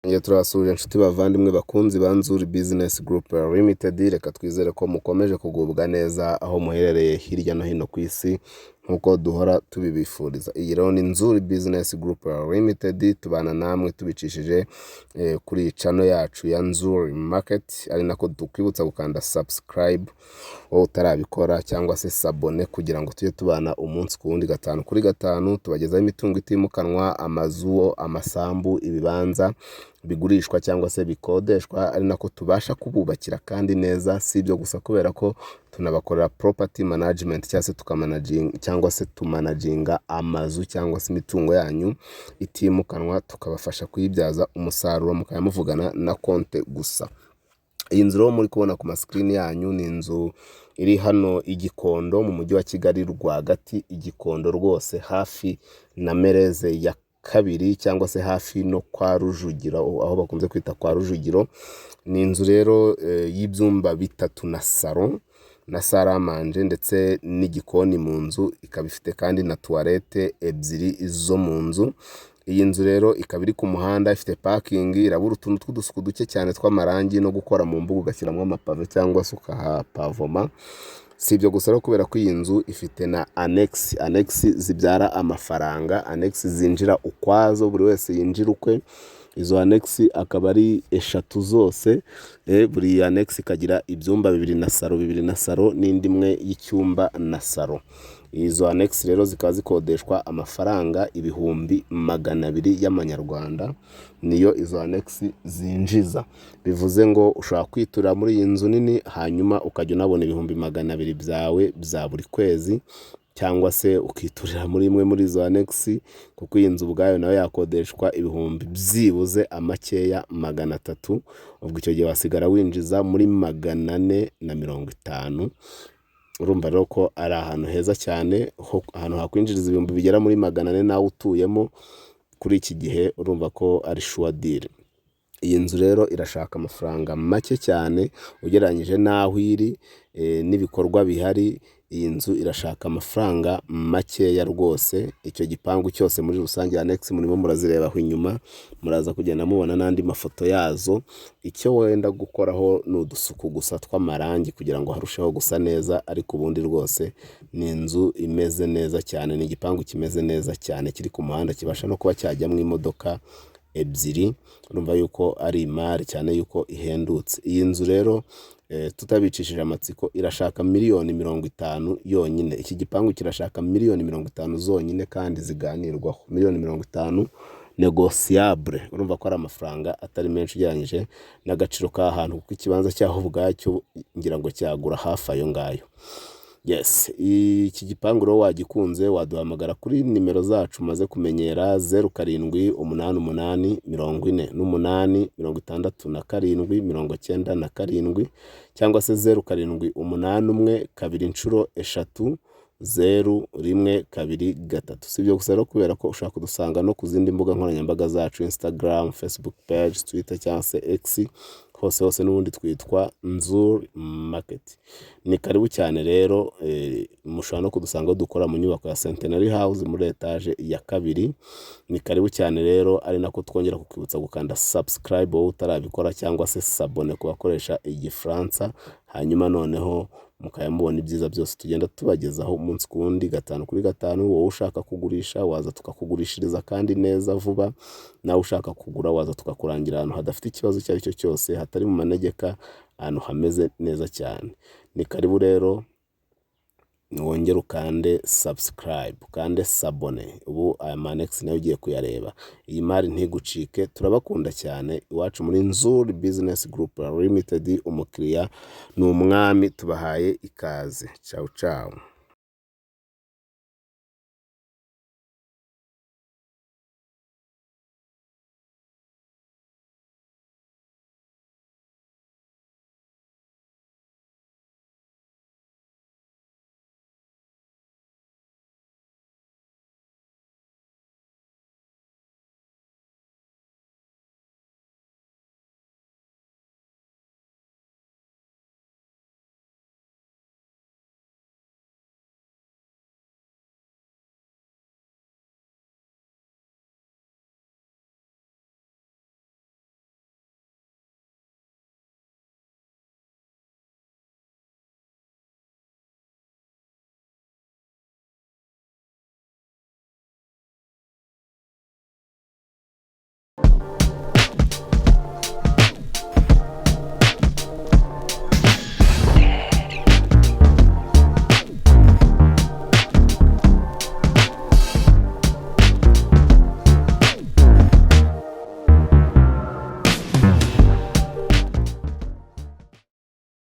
Njye turabasuhuje inshuti bavandimwe bakunzi ba Nzuri Business Group Limited. Reka twizere ko mukomeje kugubwa neza aho muherereye hirya no hino ku isi, nk'uko duhora tubibifuriza. Iyi rero ni Nzuri Business Group Limited, tubana namwe tubicishije kuri channel yacu ya Nzuri Market, ari nako tukwibutsa gukanda subscribe wowe utarabikora cyangwa se s'abonner, kugira ngo tujye tubana umunsi ku wundi, gatanu kuri gatanu. Tubagezaho imitungo itimukanwa, amazu, amasambu, ibibanza bigurishwa cyangwa se bikodeshwa, ari nako tubasha kububakira kandi neza. Si ibyo gusa, kubera ko tunabakorera property management cyangwa se tukamanaginga cyangwa se tumanaginga amazu cyangwa se imitungo yanyu itimukanwa, tukabafasha kuyibyaza umusaruro, mukaba muvugana na konte gusa. Iyi nzu rero muri kubona ku masikirini yanyu ni inzu iri hano i Gikondo mu mujyi wa Kigali rwagati i Gikondo rwose, hafi na Mereze ya kabiri cyangwa se hafi no kwa Rujugiro, aho bakunze kwita kwa Rujugiro. Ni inzu rero y'ibyumba bitatu na salon na salle à manger ndetse n'igikoni mu nzu, ikaba ifite kandi na toilette ebyiri zo mu nzu. Iyi nzu rero ikaba iri ku muhanda, ifite parking, irabura utuntu tw'udusuku duke cyane tw'amarangi no gukora mu mbuga ugashyiramo amapave cyangwa se ukahapavoma. Si ibyo gusa rero, kubera ko iyi nzu ifite na annexe, annexe zibyara amafaranga, annexe zinjira ukwazo, buri wese yinjira ukwe. Izo annexe akaba ari eshatu zose, buri annexe ikagira ibyumba bibiri na salon, bibiri na salon, n'indi imwe y'icyumba na salon. Izo annexe rero zikaba zikodeshwa amafaranga 200,000 y'amanyarwanda, niyo izo annexe zinjiza. Bivuze ngo ushobora kwiturira muri iyi nzu nini, hanyuma ukajya unabona 200,000 byawe bya buri kwezi, cyangwa se ukiturira muri imwe muri izo annexe, kuko iyi nzu ubwayo nayo yakodeshwa ibihumbi byibuze amakeya 300. Ubwo icyo gihe wasigara winjiza muri 450. Urumva rero ko ari ahantu heza cyane, ahantu hakwinjiriza ibihumbi bigera muri 400 nawe utuyemo kuri iki gihe, urumva ko ari sure deal. Iyi nzu rero irashaka amafaranga make cyane ugereranyije n'aho iri n'ibikorwa bihari. Iyi nzu irashaka amafaranga makeya rwose. Icyo gipangu cyose muri rusange, annexe murimo murazireba aho inyuma, muraza kugenda mubona n'andi mafoto yazo. Icyo wenda gukoraho ni udusuku gusa tw'amarangi kugira ngo harusheho gusa neza, ariko ubundi rwose ni inzu imeze neza cyane, ni igipangu kimeze neza cyane kiri ku muhanda, kibasha no kuba cyajyamo imodoka ebyiri. Urumva yuko ari imari cyane yuko ihendutse. Iyi nzu rero, tutabicishije amatsiko, irashaka miliyoni 50 yonyine. Iki gipangu kirashaka miliyoni 50 zonyine kandi ziganirwaho, miliyoni 50 négociable. Urumva ko ari amafaranga atari menshi ugereranyije n'agaciro k'ahantu, kuko ikibanza cyaho ubwacyo ngira ngo cyagura hafi ayo ngayo. Yes, iki gipangu rero wagikunze waduhamagara kuri nimero zacu umaze kumenyera: 0788486797, cyangwa se 078133300123. Si ibyo gusa rero, kubera ko ushobora kudusanga no ku zindi mbuga nkoranyambaga zacu: Instagram, Facebook page, Twitter cyangwa se X, hose hose n'ubundi twitwa Nzuri Market. Ni karibu cyane rero. Mushobora no kudusanga aho dukora mu nyubako ya Centenary House muri etaje ya kabiri. Ni karibu cyane rero, ari nako twongera kukwibutsa gukanda subscribe wowe utarabikora, cyangwa se s'abonner ku bakoresha igifaransa, hanyuma noneho mukaba mubona ibyiza byose tugenda tubagezaho umunsi ku wundi, gatanu kuri gatanu. Wowe ushaka kugurisha waza tukakugurishiriza kandi neza vuba, nawe ushaka kugura waza tukakurangira ahantu hadafite ikibazo icyo ari cyo cyose, hatari mu manegeka, ahantu hameze neza cyane. Ni karibu rero, wongere ukande subscribe, ukande s'abonner. Ubu aya ma annexe nayo ugiye kuyareba. Iyi mari ntigucike. Turabakunda cyane iwacu muri Nzuri Business Group Limited. Umukiriya ni umwami. Tubahaye ikaze. Ciao ciao.